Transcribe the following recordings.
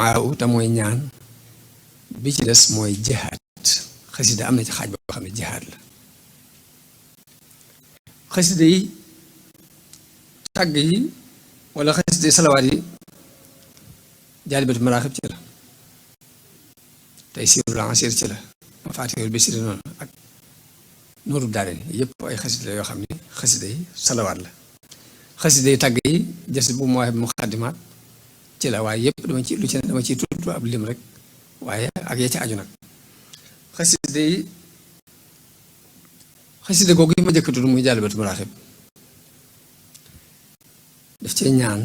addu'a te mooy ñaan bi ci des mooy jihaad xasida am na ci xaaj boo xam ne jihaad la xasida yi tàgg yi wala xasida yi salawaat yi jaalibatu maraaxib ci la tey siirul asiir ci la mafaatihul bisri noonu ak nuuru daarayni yëpp ay xasida la yoo xam ne xasida yi salawaat la xasida yi tàgg yi jës bu Mawaahib muqaddimaat ci la waaye yëpp dama ci lu ci ne dama ciy tudd ab lim rek waaye ak ya ci aju nag xasida googu yi ma jëkk tudd muy jaalibatu maraaxib daf cee ñaan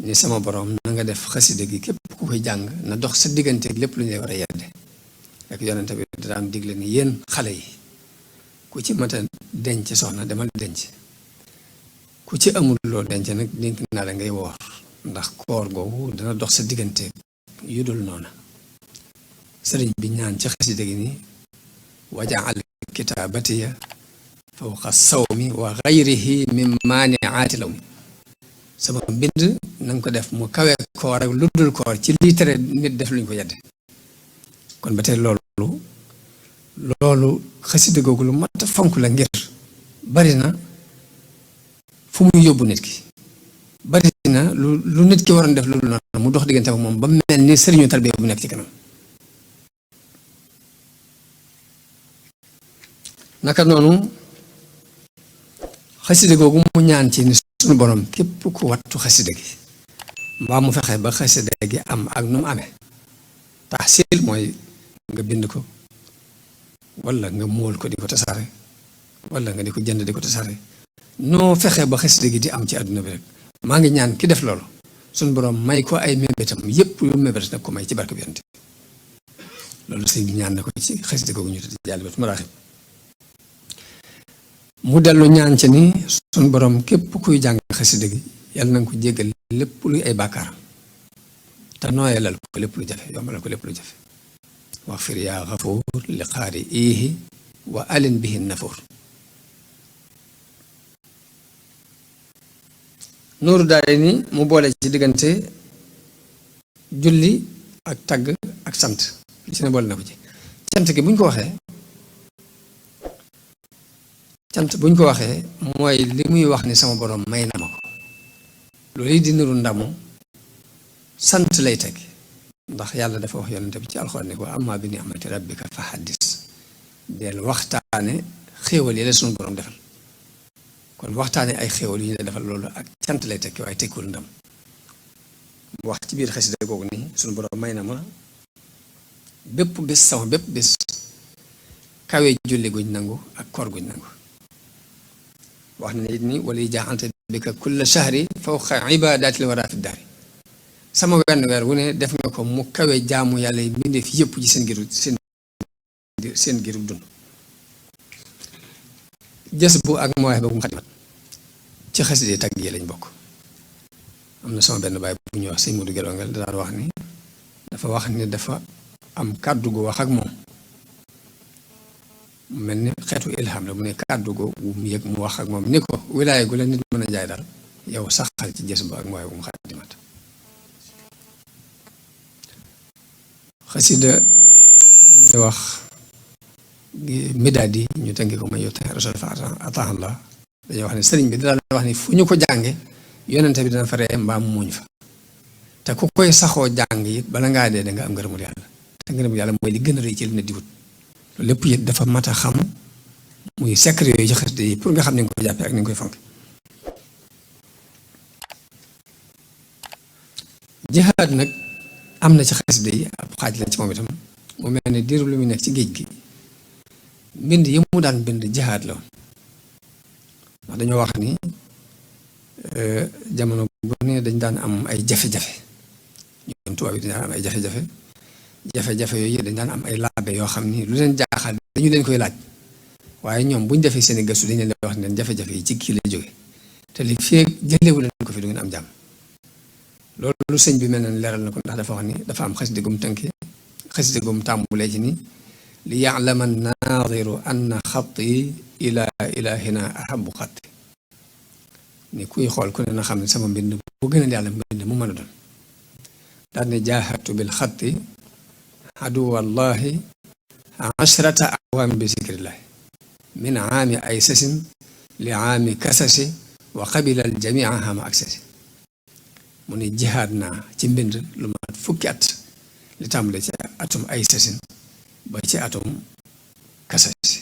ni sama borom na nga def xasida gi képp ku koy jàng na dox sa digganteeg lépp lu ñuy war a yedde ak yonente bi daan digle ni yéen xale yi ku ci mata denc soxna demal denc ku ci amul loo denc nag dénk naa la ngay woor ndax koor googu dana dox sa digganteeg yu dul noona sëriñ bi ñaan ci xasida gi ni wajaal kitaabatiya fawqa sawmi wa xayrihi min maaniaati law mi sama mbind na nga ko def mu kawe koor ak lu dul koor ci lii tere nit def luñ ko yedde kon ba tey loolu xasida googu lu mat a fonk la ngir bari na fu muy yóbbu nit ki bari na lu nit ki waroon def lu dul noonu mu dox diggante ak moom ba mel ni sëriñu tarbiya bu nekk ci kanam naka noonu xasida googu mu ñaan ci ni suñu borom képp ku wattu xasida gi mbaa mu fexe ba xasida gi am ak nu mu amee taxsil mooy nga bind ko wala nga móol ko di ko tasaare wala nga di ko jënd di ko tasaare noo fexe ba xasida gi di am ci àdduna bi rek maa ngi ñaan ki def loolu suñu borom may ko ay mébétam yépp yu mébét nag ko may ci barke bi yonent loolu sëñ bi ñaan na ko ci xasida googu ñu tudd jaalibatu maraaxib mu dellu ñaan ci ni suñu borom képp kuy jàng xasida gi yàlla na nga ko jéggal lépp luy ay bàkkaaram te nooyalal ko lépp lu jafe yombalal ko lépp lu jafe wax fir yaa xafuur li xaari iihi wa alin bihi nafuur nuuru daay ni mu boole ci diggante julli ak tagg ak sant li ci ne boole na ko ci cant gi buñ ko waxee cant buñ ko waxee mooy li muy wax ni sama borom may na ma ko loolu yi di niru ndamu sant lay teg ndax yàlla dafa wax yonente bi ci alxuraan ne ko amma bi ni'mati rabbika fa haddis del waxtaane xéewal yi la suñu borom defal kon waxtaane ay xéewal yi ñu la defal loolu ak cant lay tekki waaye tekkul ndam mu wax ci biir xasida googu ni suñu borom may na ma bépp bés sama bépp bés kawe julli guñ nangu ak koor guñ nangu wax na it ni wala yi jaaxante bika kulla shahri fawqa ibadatil wara fi daari sama wenn weer wu ne def nga ko mu kawe jaamu yàlla yi mbindeef yëpp ci seen giru dund jës bu ak Mawaahib bu Muqaddimaat ci xasida tagg yi lañ bokk am na sama benn baay bu ñuy wax sëñ Modou Gelongal daan wax ni dafa am kàddu gu wax ak moom mu mel ni xeetu ilham la mu ne kàddu gu mu yëg mu wax ak moom ni ko wilaaya gu la nit mën a jaay daal yow saxal ci jës bu ak Mawaahib bu Muqaddimaat xasida bi ñuy wax midaad yi ñu tënki ko may yotta rasul fa ataahan la dañuy wax ne sëriñ bi dana wax ni fu ñu ko jànge yonente bi dana fa ree mbaam muuñ fa te ku koy saxoo jàng it bala ngaa dee da nga am ngërëmul yàlla te ngërëmul yàlla mooy li gën a rëy ci li na diwut loolu lépp it dafa mat a xam muy secret yooyu ci xasida yi pour nga xam ne nga ko jàppee ak ni nga koy fonk jihaad nag am na ci xasida yi ab xaaj lañ ci moom itam mu mel ne diiru lu muy nekk ci géej gi mbind yi mu daan bind jihaad la woon ndax dañoo wax ni jamono bu ne dañ daan am ay jafe-jafe ñoom tubaab yi dañ daan am ay jafe-jafe yooyu dañ daan am ay laabe yoo xam ni lu leen jaaxal dañu leen koy laaj waaye ñoom buñ defee seen i gëstu dañ leen wax ne jafe-jafe yi ci kii lay jóge te li fii jëlewu leen ko fi du ngeen am jàmm loolu sëñ bi mel na leeral na ko ndax dafa wax ni dafa am xasida gum tënki xasida gum tàmbulee ci ni li ya'lama an-naadiru anna xatti ila ilahina ahabu xatti ni kuy xool ku ne na xam ne sama mbind bu gën a yàlla mbind mu mën a doon daal ne jaahadtu bil xatti aduwallahi ashrata awaami bi zikrillahi min aami ay sasin li aami kasasi wa qabila al jamia hama aksasi mu ne jihaad naa ci mbind lu mat fukki at li tàmbale ci atum ay sasin ba ci atum kasasi